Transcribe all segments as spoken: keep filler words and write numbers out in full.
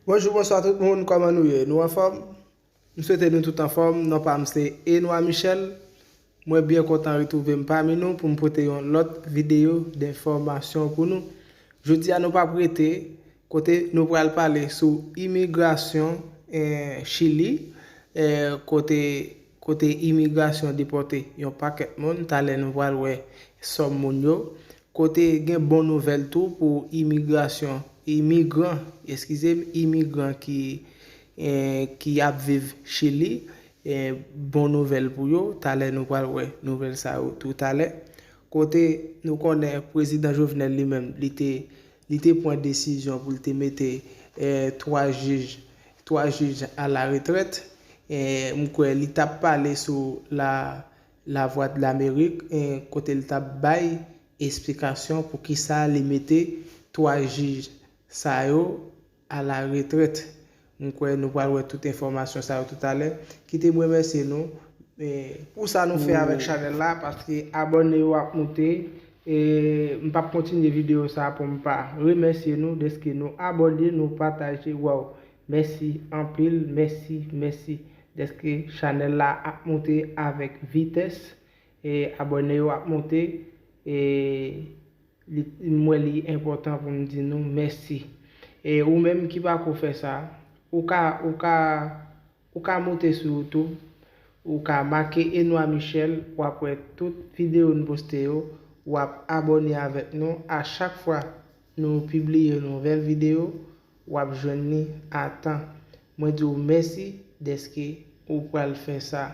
Bonjou, bonswa tout moun, kòman nou ye? Nou anfòm? M swete nou tout anfòm. Non pa m se Enoy Michel. Mwen byen kontan retwouve m pami nou pou m pote yon lòt videyo denfòmasyon pou nou. Jodi a nou p ap rete kote nou pral pale sou imigrasyon eh, Chili, eh, kote, kote imigrasyon depòte yon pakèt moun. Talè nou pral wè sòm moun yo. Kote gen bon nouvèl tou pou imigrasyon, imigran, eskize m, imigran ki, eh, ki ap viv Chili. Eh, bon nouvèl pou yo. Talè nou pral wè nouvèl sa yo tou talè. Kote nou konnen prezidan Jovenel li menm, li te, li te pran desizyon pou l te mete eh, twa jij, twa jij a la retrèt. Eh, m kwè li t ap pale sou la, Lavwadlamerik, eh, kote l t ap bay esplikasyon pou kisa li mete twa jij sa yo a la retrèt. M kwè nou pral wè tout enfòmasyon sa yo toutalè. Kite m remèsye nou eh, pou sa nou fè avèk chanèl la, paske abòne yo ap moute. E m p ap kontinye videyo sa pou m pa remèsye nou dèske nou abòne, nou pataje. Waw, mèsi anpil, mèsi, mèsi dèske chanèl la ap moute avèk vitès. E abòne yo ap moute. E li, m wè li enpòtan pou m di nou mèsi. E ou menm ki pako fè sa, ou ka, ou ka, ou ka moute sou YouTube, ou ka make Enoy Michel, w ap wè tout videyo n poste yo, w ap abòne avèk nou. A chak fwa nou pibliye nouvèl videyo, w ap jwenn li a tan. Mwen di w mèsi dèske ou pral fè sa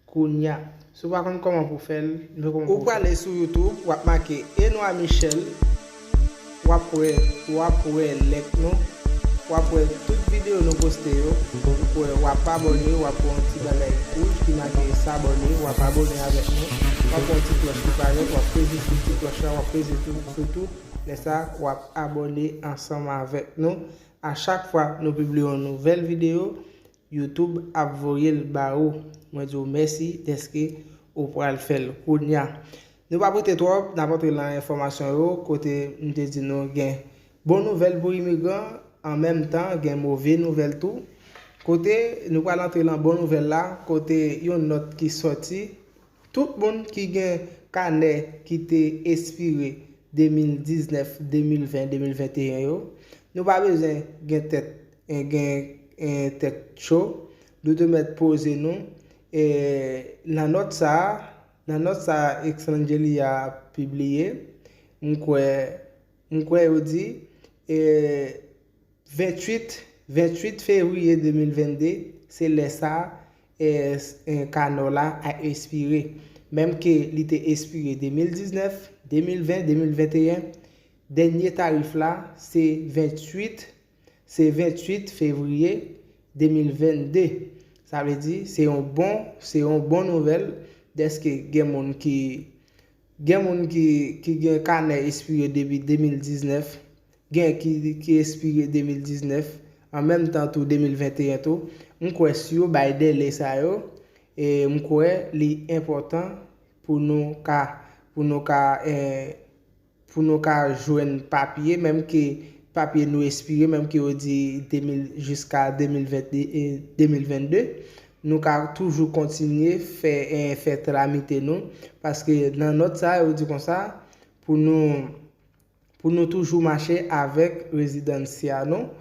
kounye a. Si w pa konn kòman pou fè l, men kòman pou w fè l. Ou prale sou YouTube, w ap make Enoy Michel, w ap wè, w ap wè lèk nou, w ap wè tout videyo nou poste yo, w ap wè, w ap abòne, w ap wè yon ti bagay wouj ki make s'abonner, w ap abòne avèk nou, w ap wè yon ti klòch ki parèt, w ap peze sou ti klòch la, w ap peze tou, sou tou, lè sa, w ap abòne ansanm avèk nou. A chak fwa nou pibliye yon nouvèl videyo, YouTube ap voye l ba ou. Mwen di w mèsi dèske ou pral fè l kounye a. Nou p ap rete twòp, n ap antre nan enfòmasyon yo, kote m te di nou gen bon nouvèl pou imigran, an menm tan gen move nouvèl tou. Kote nou pral antre nan bon nouvèl la, kote yon nòt ki sòti, tout moun ki gen kanè ki te espire de mil diznèf, de mil ven, de mil venteyen yo, nou pa bezwen gen tèt, eh, gen, eh, tèt cho. Nou te mèt poze nou, eh, nan nòt sa a, nan nòt sa a Exangelia pibliye, m kwè, m kwè yo di, eh, venntuit, venntuit fevriye de mil vennde, se lè sa, eh, s-, eh, kanè w la a espire. Menm ke li te espire de mil diznèf, de mil ven, de mil venteyen, dènye tarif la, se venntuit, se venntuit fevriye de mil vennde. Sa vle di, se yon bon, se yon bon nouvèl dèske gen moun ki, gen moun ki, ki gen kanè espire depi de mil diznèf, gen ki, ki espire de mil diznèf, an menm tan tou de mil venteyen tou. M kwè si yo bay dèle sa yo, e m kwè li enpòtan pou nou ka, pou nou ka, eh, pou nou ka jwenn papye, menm ke papye nou espire, menm ke yo di de mil, jiska de mil ven, eh, de mil vennde, nou ka toujou kontinye fè, eh, fè tramite nou, paske nan nòt sa, yo di konsa, pou nou, pou nou toujou mache avèk rezidansya nou,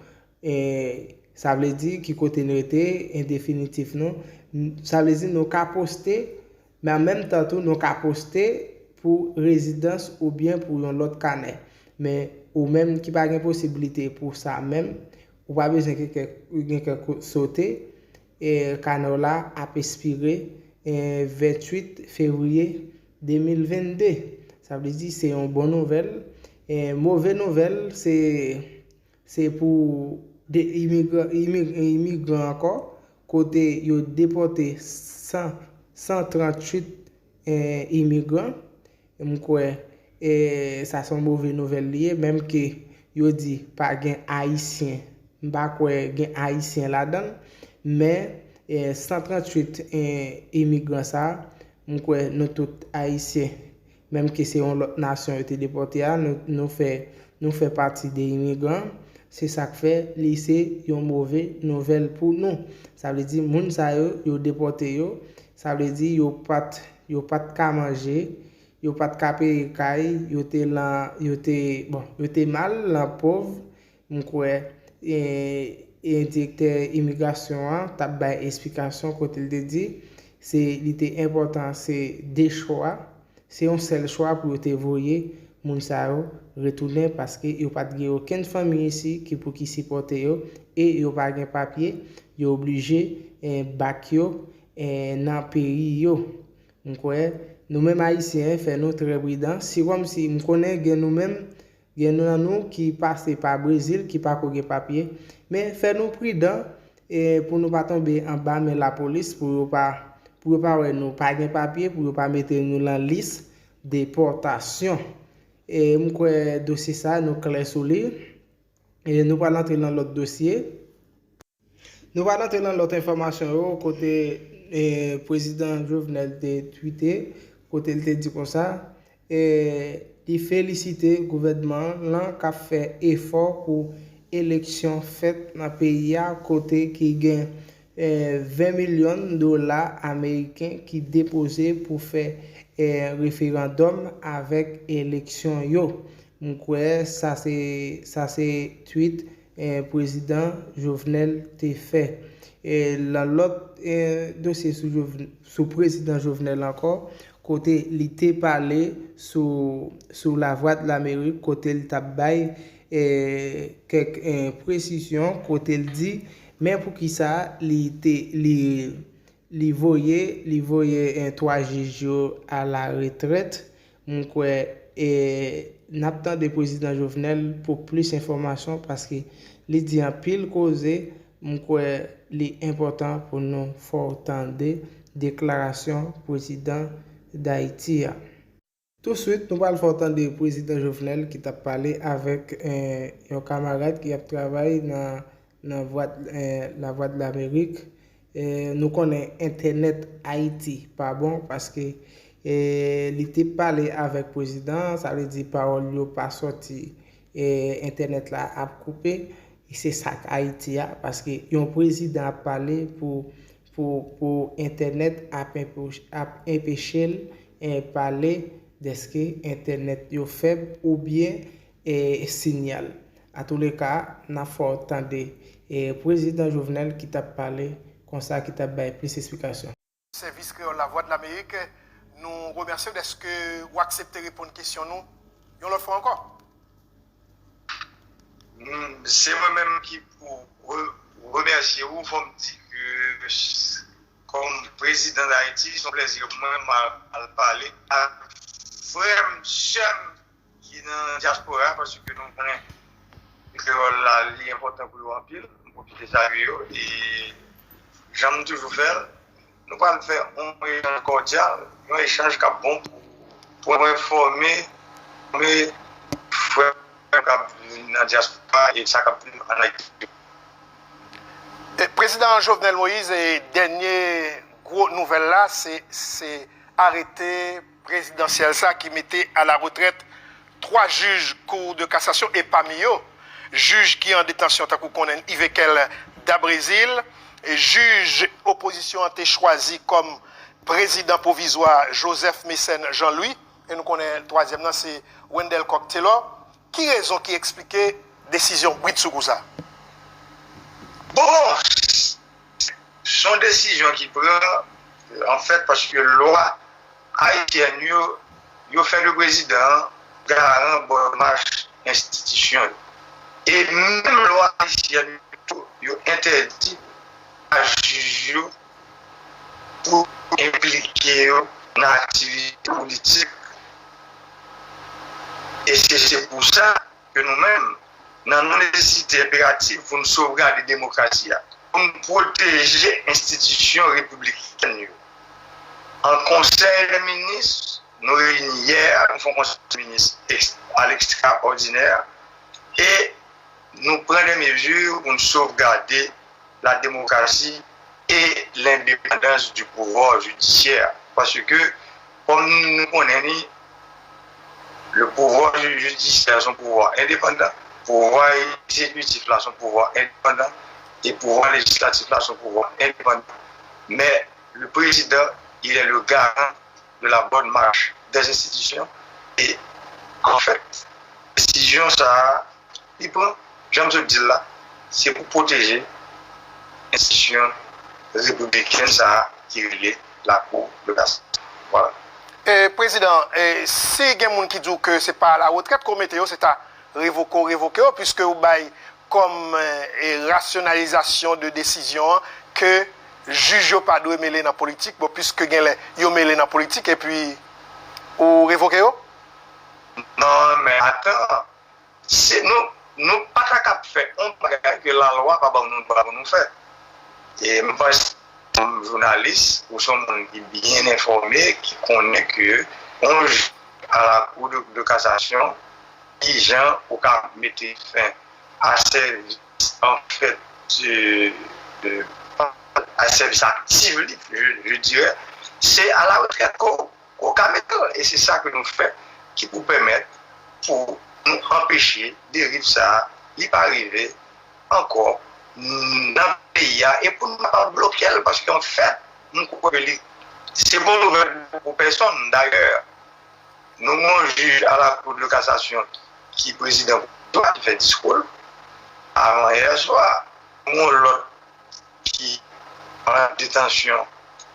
eh, sa vle di ki kote n rete, endefinitif nou. N-, sa vle di nou ka poste, men an menm tan tou, nou ka poste pou rezidans oubyen pou yon lòt kanè. Men ou menm ki pa gen posiblite pou sa menm, ou pa bezwen gen kè, gen kè ko-, sote, eh, kanè w la ap espire, eh, venntuit fevriye de mil vennde. Sa vle di se yon bon nouvèl. Eh, move nouvèl, se, se pou de imigran, imi-, imigran ankò, kote yo depòte san, san tranntuit, eh, imigran. M kwè, eh, sa se yon move nouvèl li ye, menm ke yo di pa gen Ayisyen. M pa kwè gen Ayisyen ladan l, men, eh, san tranntuit, eh, imigran sa, m kwè nou tout Ayisyen, menm ke se yon lòt nasyon yo te depòte a, nou, nou fè, nou fè pati de imigran. Se sa k fè li se yon move nouvèl pou nou. Sa vle di moun sa yo, yo depòte yo. Sa vle di yo pa t, yo pa t ka manje, yo pa t ka peye kay, yo te lan, yo te, bon, yo te mal, lan pòv. M kwè, e, e direktè imigrasyon an t ap bay esplikasyon kote l te di se, li te enpòtan, se de chwa, se yon sèl chwa pou yo te voye moun sa yo retounen, paske yo pa t gen okenn fanmi isi ki pou ki sipòte yo, e yo pa gen papye, yo oblije, eh, bak yo, eh, nan peyi yo. M kwè nou menm Ayisyen, fè nou trè pridan. Si kòmsi m konnen gen nou menm, gen nan nou ki pase pa Brezil, ki pako gen papye. Men fè nou pridan, e pou nou pa tonbe anba men lapolis, pou yo pa, pou yo pa wè nou pa gen papye, pou yo pa mete nou lan lis depòtasyon. E m kwè dosye sa, nou klè sou li. E nou pral antre nan lòt dosye. Nou pral antre nan lòt enfòmasyon yo, kote, eh, prezidan Jovenel te twite, kote l te di konsa, eh, li felisite gouvènman lan k ap fè efò pou eleksyon fèt nan peyi a, kote ki gen, eh, ven milyon dola ameriken ki depoze pou fè, eh, referandòm avèk eleksyon yo. M kwè sa se, sa se tweet, eh, prezidan Jovenel te fè. E lan lòt, eh, dosye sou Jov-, sou prezidan Jovenel ankò, kote li te pale sou, sou Lavwadlamerik, kote l t ap bay, eh, kèk, eh, presizyon, kote l di, men poukisa li te, li li voye, li voye, eh, twa jij yo alaretrèt. M kwè, eh, n ap tande prezidan Jovenel pou plis enfòmasyon, paske li di anpil koze. M kwè li enpòtan pou nou fè w tande deklarasyon prezidan Dayiti a. Touswit, nou pral fè w tande prezidan Jovenel ki t ap pale avèk, eh, yon kamarad ki ap travay nan, nan vwa, eh, Lavwadlamerik. Eh, nou konnen entènèt Ayiti pa bon, paske, eh, li te pale avèk prezidan an, sa vle di pawòl yo pa sòti, eh, entènèt la ap koupe. E se sa k Ayiti a, paske yon prezidan ap pale pou, pou, pou entènèt ap enpe-, ap enpeche l, eh, pale, dèske entènèt yo fèb oubyen, eh, sinyal. Atouleka, n ap fè w tande, eh, prezidan Jovenel ki t ap pale konsa, ki t ap bay plis esplikasyon. Sèvis Kreyòl Lavwadlamerik, nou remèsye w dèske w aksepte reponn kesyon nou yon lòt fwa ankò. Mm, se mwen menm ki pou re-, remèsye ou. Fò m di ke s-, kòm prezidan Dayiti, se yon plèzi pou mwen, m al, al pale ak frè m, sè m ki nan dyaspora, paske nou konnen kreyòl la, li enpòtan pou yo anpil. M pwofite salye yo. E jan m toujou fè l, nou pral fè yon echanj kòdyal, yon echanj k ap bon pou, pou enfòme, enfòme frè k ap vin nan dyaspora e sa k ap vin ann Ayiti. E, prezidan Jovenel Moïse, e, dènye gwo nouvèl la, se, se arete prezidansyèl sa ki mete alaretrèt twa jij Cour de cassation, e pami yo, jij ki an detansyon, tankou konnen Yvequel Dabrezil, e jij opozisyon an te chwazi kòm prezidan pwovizwa, Joseph Mécène Jean Louis, e nou konnen twazyèm nan se Wendell Coq Taylor. Ki rezon ki eksplike desizyon brit sou kou sa? Bon, se yon desizyon ki pran, anfèt, paske lwa ayisyèn yo, yo fè le prezidan an garan bòn mach enstitisyon yo. E menm lwa ayisyèn yo, yo entèdi a jij yo pou enplike yo nan aktivite politik. E se, se pou sa ke nou menm, nan nesesite enperatif pou n sovgade demokrasi a, pou n pwoteje enstitisyon repiblikèn yo. An Konsèy dè Minis, nou reyini yè, nou fè yon Konsèy dè Minis eks-, a lekstraòdinè, e nou pran de mezi pou n sovgade la demokrasi e lendepandans di pouvwa jidisyè. Paske, kòm nou konnen li, le pouvwa jidisyè se yon pouvwa endepandan, Pouvwa egzekitif la se yon pouvwa endepandan e pouvwa lejislatif la se yon pouvwa endepandan. Men, le président, il est le garant de la bonne marche des institutions. E, anfèt, desizyon sa a, li pran, jan m sot di l la, se pou pwoteje enstitisyon repibliken sa a ki rele Lakou de Kasasyon. Vwala. E, Prezidan, e, si gen moun ki di w ke se pa alaretrèt ke w mete yo, se ta revoke w, revoke w, piske w bay kòm, e, rasyonalizasyon de desizyon an ke jij yo pa dwe mele nan politik, bon, piske genlè yo mele nan politik, epi ou revoke yo? Non, men atan, se nou, nou pa ta kab fè yon bagay ke lalwa pa ban nou dwa pou nou fè. E m panse, kòm jounalis, ou se yon moun ki byen enfòme, ki konnen ke yon jij a la Cour de, de cassation, ki jan ou ka mete fen a sèvis, anfèt, de, de, a sèvis aktif li, je, je dirais, se a la retraite ko, ko ka mete l. E se sa ke nou fè ki pou pèmèt pou nou anpeche deriv sa a, li pa rive ankò nan peyi a, e pou nou kapab bloke l, paske anfèt, m kwè ke li, se bon nouvèl pou pèsonn. Dayè, nou gen yon jij a la Cour de cassation ki prezidan pwovizwa ki fè diskou l avan yè swa. Nou gen yon lòt ki an detansyon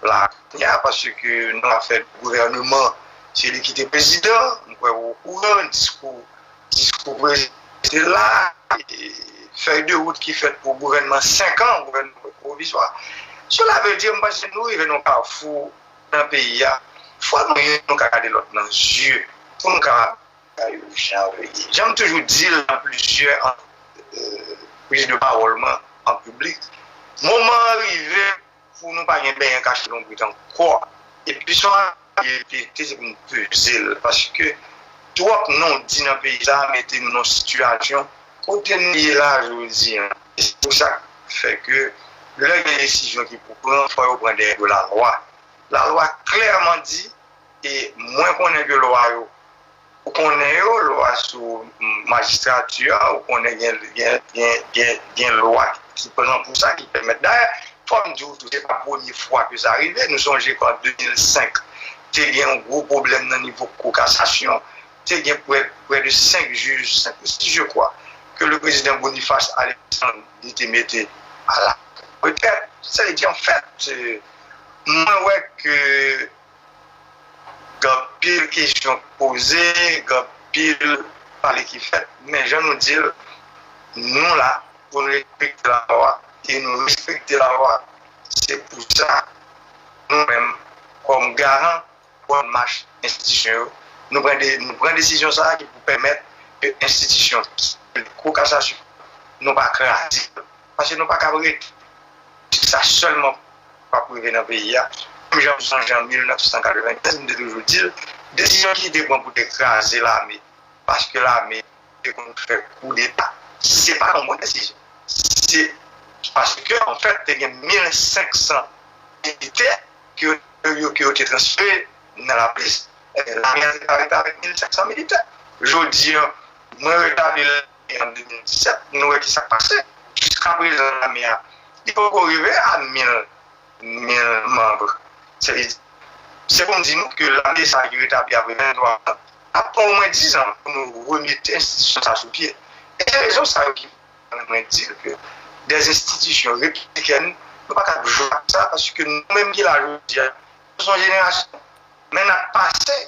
la kounye a, paske nan afè gouvèneman, se li ki te prezidan, m kwè ou okouran, diskou, diskou prezidan te la, e fèy de wout ki fèt pou gouvènman senk an, gouvènman pwovizwa. Cela veut dire, m panse nou rive nan yon kafou nan peyi a, fò nou youn nou ka gade lòt nan zye, pou nou kapab gade yo jan yo ye. Jan m toujou di l nan plizyè, euh, priz de pawòl mwen an piblik, moman an rive pou nou pa gen benyen kache lonbrit ankò. Epi se yon bagay ki repete, se pou nou peze l, paske twòp non di nan peyi sa a mete nou nan yon sitiyasyon kote nou ye la jodi a. E se pou sa k fè ke lè gen desizyon ki pou pran, fò yo pran dèyè do lalwa. Lalwa klèman di, e mwen konnen ke lwa yo, ou konnen yo, lwa sou majistrati a, ou konnen gen, gen, gen, gen, gen lwa ki pran pou sa, ki pèmèt. Dayè, fò m di w tou, se pa premye fwa ke sa rive. Nou sonje ke an de mil senk, te gen yon gwo pwoblèm nan nivo Kou Kasasyon. Te gen prè, prè de senk jij, senk ou sis, je crois, ke le président Boniface Alexandre, li te mete a la retraite. Sa vle di, anfèt, euh, mwen wè ke gen anpil kesyon k poze, gen anpil pale ki fèt, men jan nou di l, nou la pou nou respekte lalwa, e nou respekte lalwa. Se pou sa, nou menm, kòm garan bòn mach enstitisyon yo, nou pran de, nou pran desizyon sa a ki pou pèmèt ke enstitisyon Kou Kasasyon, nou pa kraze l. Paske nou pa kab rete. Se sa sèlman k ap rive nan peyi a. Menm jan m sonje an mil nèf san katrevennkèz, m te toujou di l, desizyon ki te pran pou te kraze lame, paske lame te konn fè koudeta, se pa yon bon desizyon. Se paske, anfèt, te gen mil senk san militè ke yo, ke yo te transfere nan lapolis. Lame a te ka rete avèk mil senk san militè. Jodi a, mwen retabli lame an de mil disèt, nou wè ki sa k pase. Jiskaprezan, lame a, li poko rive a mil, mil manm. Se, se pou m di nou ke lame sa ki retabli apre venntwa an ap pran omwen dizan pou nou remete enstitisyon sa sou pye. E se rezon sa yo ki fè mwen di ke dèz enstitisyon repiblikèn, nou pa ka jwe ak sa, paske nou menm ki la jodi a, nou se yon jenerasyon, men n ap pase,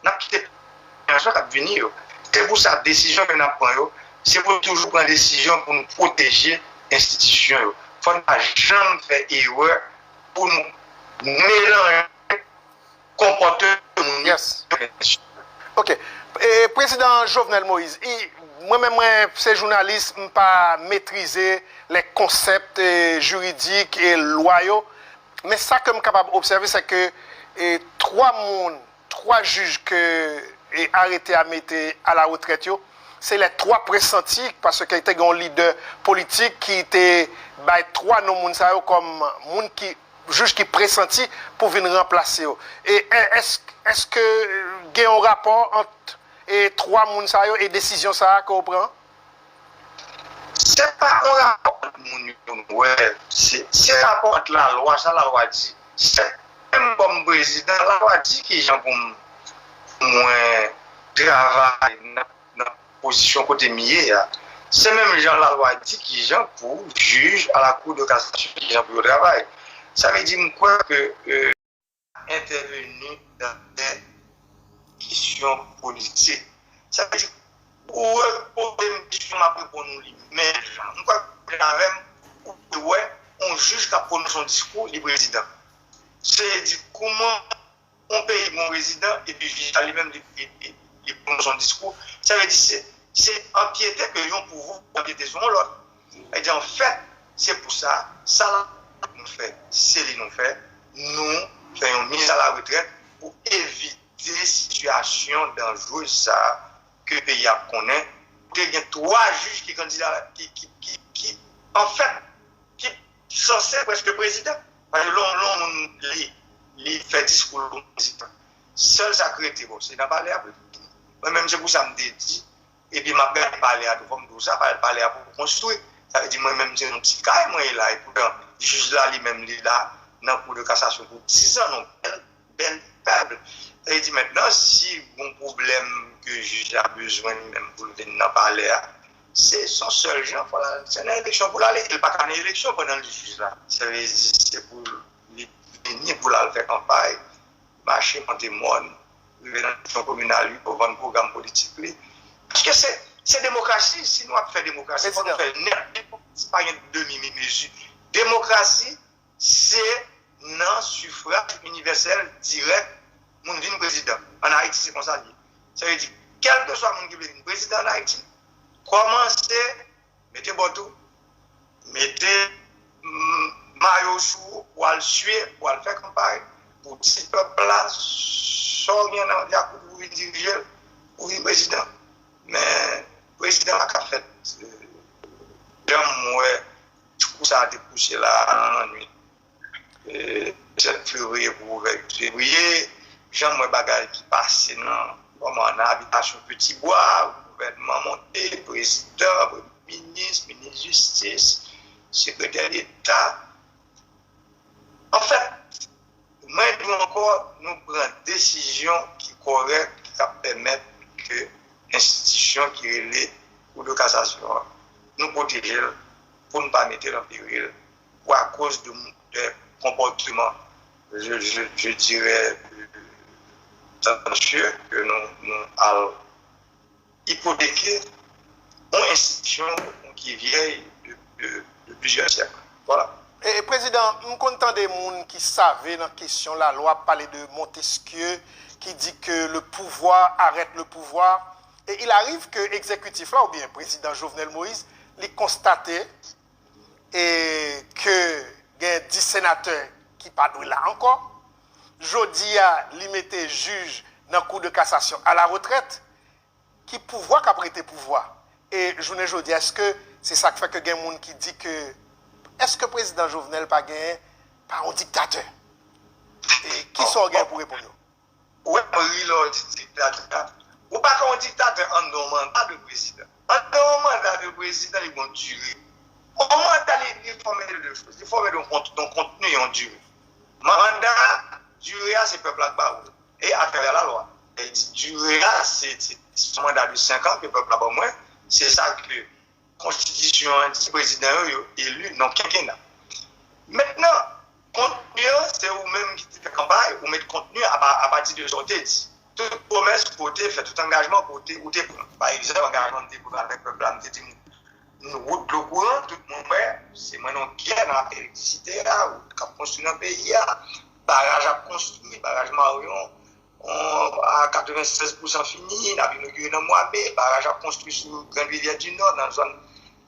n ap kite pou jenerasyon k ap vini yo. Se pou sa, desizyon ke n ap pran yo, se pou nou toujou pran desizyon pou nou pwoteje enstitisyon yo. Fò n pa janm fè erè pou nou melanje konpòte moun yo. Ok. E, Prezidan Jovenel Moïse, mwen menm, mwen se jounalis, m pa metrize lè konsèp jiridik e lwa yo. Men sa ke m kapab obsève, se ke e, twa moun, twa jij ke e, arete a mete a la retrèt yo, se lè twa presanti, paske te gen yon lidè politik ki te bay twa non moun sa yo kòm moun ki, jij ki presanti pou vin ranplase yo. E, èske, èske gen yon rapò ant e, twa moun sa yo e desizyon sa a ke w pran? Se pa yon rapò ant moun yo nou wè, se, se rapò ant lalwa, sa lalwa di. Se menm kòm prezidan, lalwa di kijan pou m, pou mwen travay nan, nan pozisyon kote m ye a. Se menm jan lalwa di kijan pou jij a la Cour de cassation, kijan pou yo travay. Sa vle di, m kwè ke, euh, entèveni nan dè kesyon politik. Sa vle di, ou repoze m kesyon, m ap reponn ou li menm jan. M kwè ke avè m, ou te wè, yon jij k ap pwononse yon diskou, li prezidan. Se di, kouman yon peyi gen yon prezidan, epi jij la li menm, li, li, li, li pwononse yon diskou. Sa vle di, se, se anpyete ke yon pouvwa anpyete sou yon lòt. Sa vle di, anfèt, se pou sa, sa la nou fè, se li nou fè. Nou fè yon miz a la retrèt pou evite sitiyasyon danjrez sa a ke peyi a ap konnen. Kote gen twa jij ki kandida, ki, ki, ki, ki, anfèt, ki sanse prèske prezidan. Paske lè yon, lè yon moun li, li fè diskou l kòm prezidan, sèl sa k rete, bon, se nan palè a pou l tounen. Mwen menm, se pou sa m te di, epi m ap gade palè a tou, fò m di w sa, palè, palè a poko konstwi. Sa vle di mwen menm se yon ti kay mwen ye la, epoutan jij la li menm li la nan Cour de cassation pou dizan, non, bèl, bèl pèp. Sa vle di mentnan, si gon pwoblèm ke jij la bezwen li menm pou l vin nan palè a, se, se yon sèl jan, fò l al, se nan eleksyon pou l ale, e l pa ka nan eleksyon pandan l jij la. Sa vle di se pou li vini pou l al fè kanpay, mache monte mòn, rive nan eleksyon kominal, li pou vann pwogram politik li. Paske se, se demokrasi, si nou ap fè demokrasi, fò nou fè nèt. Demokrasi pa gen demi mezi. Demokrasi, se nan sifraj inivèsèl dirèk, moun vin prezidan. Ann Ayiti, se konsa l ye. Sa vle di, kèlkeswa moun ki vle vin prezidan ann Ayiti, kòmanse mete bòt ou, mete, mm, mayo w sou ou, pou al sye, pou al fè kanpay, pou di pèp la sa w gen nan yakout ou pou vin dirije l, pou vin prezidan. Men prezidan pa ka fèt, euh, jan m wè diskou sa a te pouse la nan lannwit, euh, sèt fevriye pou ouvè uit fevriye, jan m wè bagay ki pase nan, kòman, nan abitasyon Petit Bois, gouvènman monte, prezidan, premye minis, minis jistis, sekretè deta. Anfèt, mwen di w ankò, nou pran desizyon ki kòrèk, ki ka pèmèt ke enstitisyon ki rele Cour de cassation an, nou pwoteje l pou n pa mete l an peril, ou akoz de, de konpòtman, je, je, je dirais, euh, tendancieux ke nou, nou al ipoteke yon enstitisyon ki vyèy de, de, de plizyè syèk. Vwala. E, e, Prezidan, m konn tande moun ki save nan kesyon lalwa ap pale de Montesquieu ki di ke le pouvoir arrête le pouvoir. E il arrive ke egzekitif la, oubyen Prezidan Jovenel Moïse, li konstate e ke gen dis senatè ki pa dwe la ankò. Jodi a, li mete jij nan Cour de cassation à la retraite. Ki pouvwa k ap rete pouvwa? E jounen jodi a, èske se sa k fè ke gen moun ki di ke, èske prezidan Jovenel pa genyen, pa yon diktatè? E kisa w gen pou reponn yo? Ou wè m ri lè w di diktatè a. Ou pa ka yon diktatè anndan yon manda de prezidan. Anndan yon manda de prezidan, li gen yon dire. Yon manda, li, li fòme de de choz. Li fòme de yon kont-, de yon kontni, yon dire. Manda, dire a, se pèp la k ba ou l. E atravè lalwa. E dire a, se, se, se yon manda de senk an ke pèp la ban mwen. Se sa ke Konstitisyon an di prezidan yo, yo eli nan kenkena. Mentnan, kontni an, se ou menm ki te fè kanpay, ou met kontni a pa-, apati de sa w te di. Tout pwomès ke w te fè, tout angajman ke w te, ou te pran. Pa egzanp, angajman m te pran avèk pèp la, m te di nou, nou wout dlo kouran, tout moun wè, se mwen nan gè nan afè elektrisite a, wout k ap konstwi nan peyi a, baraj ap konstwi, baraj Maryon, on, a katrevennsèz pousan fini, n ap inogire nan mwa me, baraj ap konstwi sou Grande Rivière du Nord, nan zòn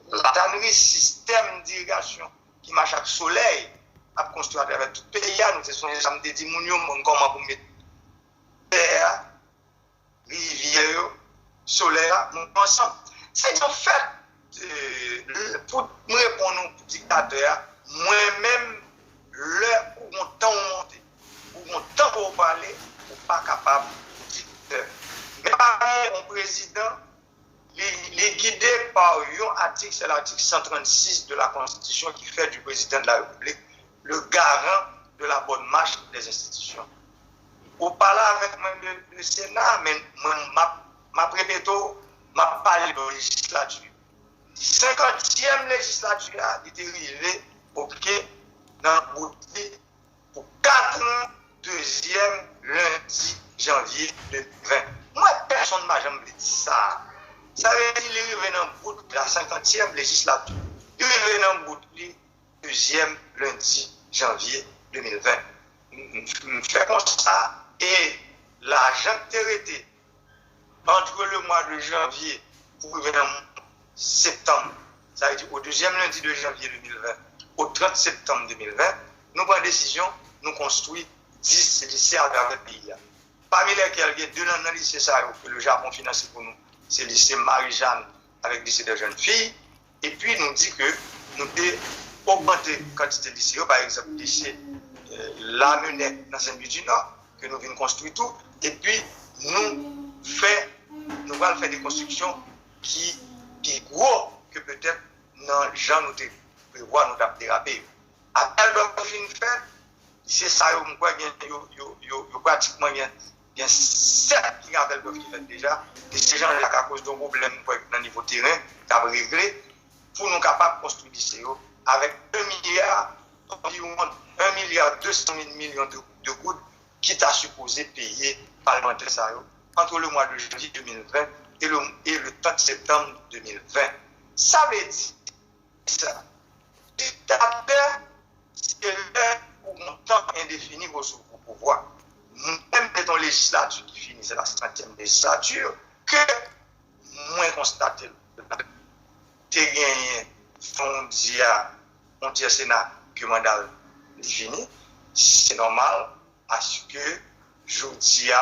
Latanri, sistèm dirigasyon ki mache ak solèy ap konstwi atravè tout peyi a. Nou te sonje sa m te di moun yo, m konn kòman pou m met tè a, rivyè yo, solèy la, moun yo ansanm. Sa vle di, anfèt, euh, pou m reponn ou pou diktatè a, mwen menm, lè ou gon tan ou monte, ou gon tan pou w pale, ou pa kapab diktatè. Men pa gen yon prezidan, li, li gide pa yon atik, se latik san trannsis de la Konstitisyon ki fè du président de la République le garant de la bonne marche des institutions. Ou pale avèk mwen de, de Sena, men mwen, m ap, m ap repete w, m ap pale de lejislati. Senkantyèm lejislati a, li te rive, oke, nan bout li, pou kat an, dezyèm lendi janvye de mil ven. Mwen, pèsonn pa janm vle di sa. Sa vle di li rive nan bout la, senkantyèm lejislati. Li rive nan bout li, dezyèm lendi janvye de mil ven. M, m, m fè konsa, e lajan ki te rete entre le mois de janvier pou rive nan septanm, sa vle di au deuxième lundi de janvier deux mille vingt, au trente septembre deux mille vingt, nou pran desizyon, nou konstwi dis lise atravè peyi a. Pami lèkèl gen de nan, nan lise sa yo ke le Japon finanse pou nou, se lise Marie-Jeanne avèk lise de jèn fi, epi nou di ke nou te ogmante kantite lise yo, pa egzanp, lise, eh, La Menette nan Sen Lwi di Nò, ke nou vin konstwi tou, epi nou fè, nou pral fè de konstriksyon ki pi gwo ke petèt nan jan nou te prevwa, nou t ap derape yo. Apèl dòf fin fèt, lise sa yo, m kwè gen, yo, yo, yo, yo pratikman gen, gen sèt ki gen apèl dòf ki fèt deja, e se jan Laka akoz de yon pwoblèm, m kwè, nan nivo teren, k ap regle, pou nou kapab konstwi lise yo avèk un milya, anviwon un milya de san mil milyon de, de goud ki ta sipoze peye palmantè sa yo entre le mois de janvier deux mille vingt et le, et le trente septembre deux mille vingt. Sa vle di sa, diktatè, se lè ou gon tan endefini pou sou pou pouvwa. Nou menm, se yon lejislati ki fini, se la senkantyèm lejislati, ke mwen konstate l. Te genyen, jan w di a, yon tyè Sena ke manda l li fini. Se nòmal, aske jodi a,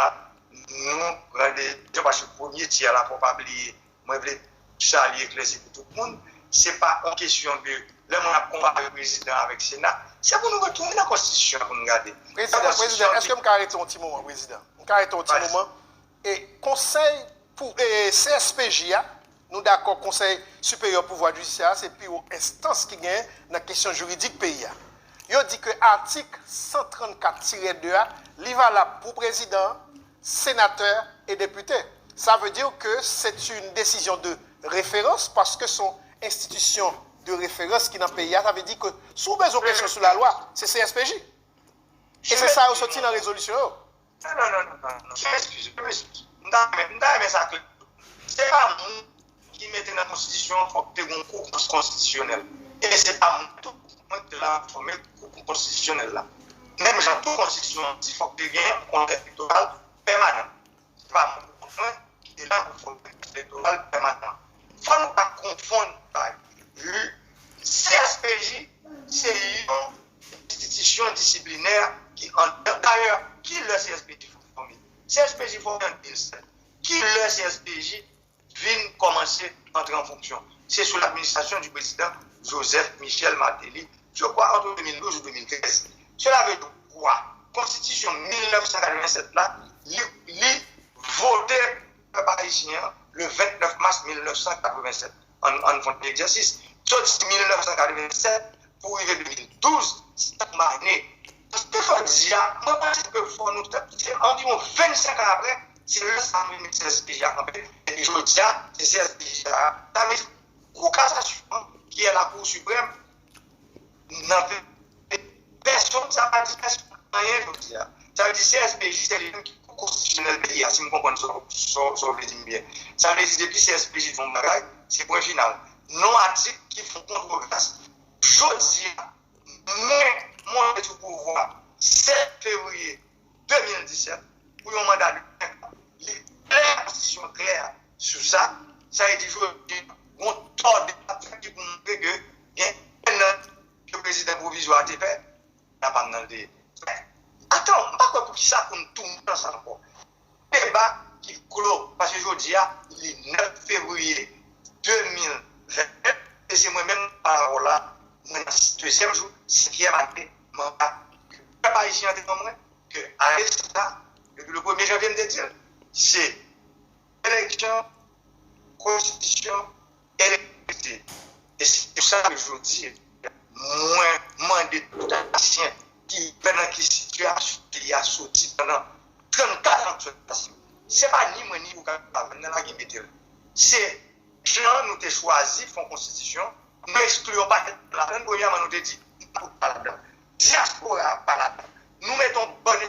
nou pran desizyon, paske premye tyè la, fò pa bliye, mwen vle sa li eklèsi pou tout moun, se pa yon kesyon de, lè mwen ap konpare prezidan avèk Sena, se pou nou retounen nan konstitisyon pou nou gade. Prezidan, prezidan, èske m ka rete yon ti moman, prezidan? M ka rete yon ti moman? E konsèy pou e, C S P J a, nou dakò, Konsèy Siperyè Pouvwa Jidisyè a se pi wo enstans ki genyen nan kesyon jiridik peyi a. Yo di ke atik san trannkat tirè de a, li valab pou prezidan, senatè e depite. Sa vle di ke se yon desizyon de referans, paske se yon enstitisyon de referans ki nan peyi a. Sa vle di ke si w bezwen presyon sou lalwa, se C S P J. E se sa yo soti nan rezolisyon yo. Non, non, non, non, non, non. Fè eskiz, fè eskiz. M ta renmen, m ta renmen sa klè. Se pa mwen ki mete nan konstitisyon an fòk te gen yon kou konstitisyonèl. E se pa mwen tou, mwen ki te la fòme kou konstitisyonèl la. Menm jan tou konstitisyon an di fòk te gen yon konsèy elektoral pèmanan. Se pa mwen ki te la pou fòme konsèy elektoral pèmanan. Fò nou pa konfonn bagay. C S P J se yon enstitisyon disiplinè ki an, dayè, ki lè C S P J fòme? C S P J fòme an de mil sèt. Ki lè C S P J vin kòmanse antre an fonksyon? Se sou ladministrasyon di prezidan Joseph Michel Martelly, je crois, entre deux mille douze ou deux mille treize. Cela veut dire quoi? Konstitisyon mil nèf san katrevennsèt la, li, li vote pèp ayisyen an le vennèf mas mil nèf san katrevennsèt. Ann, ann fè yon ti egzèsis. Soti mil nèf san katrevennsèt pou rive de mil douz, se yon ane. Paske jodi a, mwen panse ke fò nou, se anviwon vennsenk an apre, se lè sa nou vin met C S P J a kanpe. Epi jodi a, se C S P J a. Sa vle di, Kou Kasasyon an, ki est la Cour suprême, nan pe-, pèsonn, sa pa di pèsonn anyen jodi a. Sa vle di C S P J se li menm ki kou konstitisyonèl peyi a, si m konprann sa, sa, sa w vle di m byen. Sa vle di depi C S P J fè yon bagay, se pwen final. Non atik ki fè yon kontwovès. Jodi a, mwen monte sou pouvwa sèt fevriye de mil disèt pou yon manda de senk an. Li klè, konstitisyon klè sou sa. Sa vle di jodi a, gon tò de ap fèt ki pou montre ke gen enn an ke prezidan pwovizwa a te fè, la pa m nan l te ye. Men, atann, m pa kwè poukisa pou n tounen nan sa ankò. Deba ki klo, paske jodi a, li nèf fevriye de mil venteyen, e se mwen menm k ap pale avè w la, mwen nan dezyèm jou, senkyèm ane manda ke pèp ayisyen an te ban mwen, ke ane sa, depi le premye janvye, m te di l, se eleksyon, konstitisyon e legalite. E se pou sa ke jodi, mwen mande tout Ayisyen ki wè nan ki sitiyasyon peyi a soti pandan trannkat an k sot pase yo. Se pa ni mwen ni ou k ap travay nan lage mete l. Se jan nou te chwazi fè yon konstitisyon, nou ekskli yon pakèt moun ladan l. Premyèman, nou te di, nou pa pou pa ladan. Dyaspora a pa ladan. Nou mete yon bann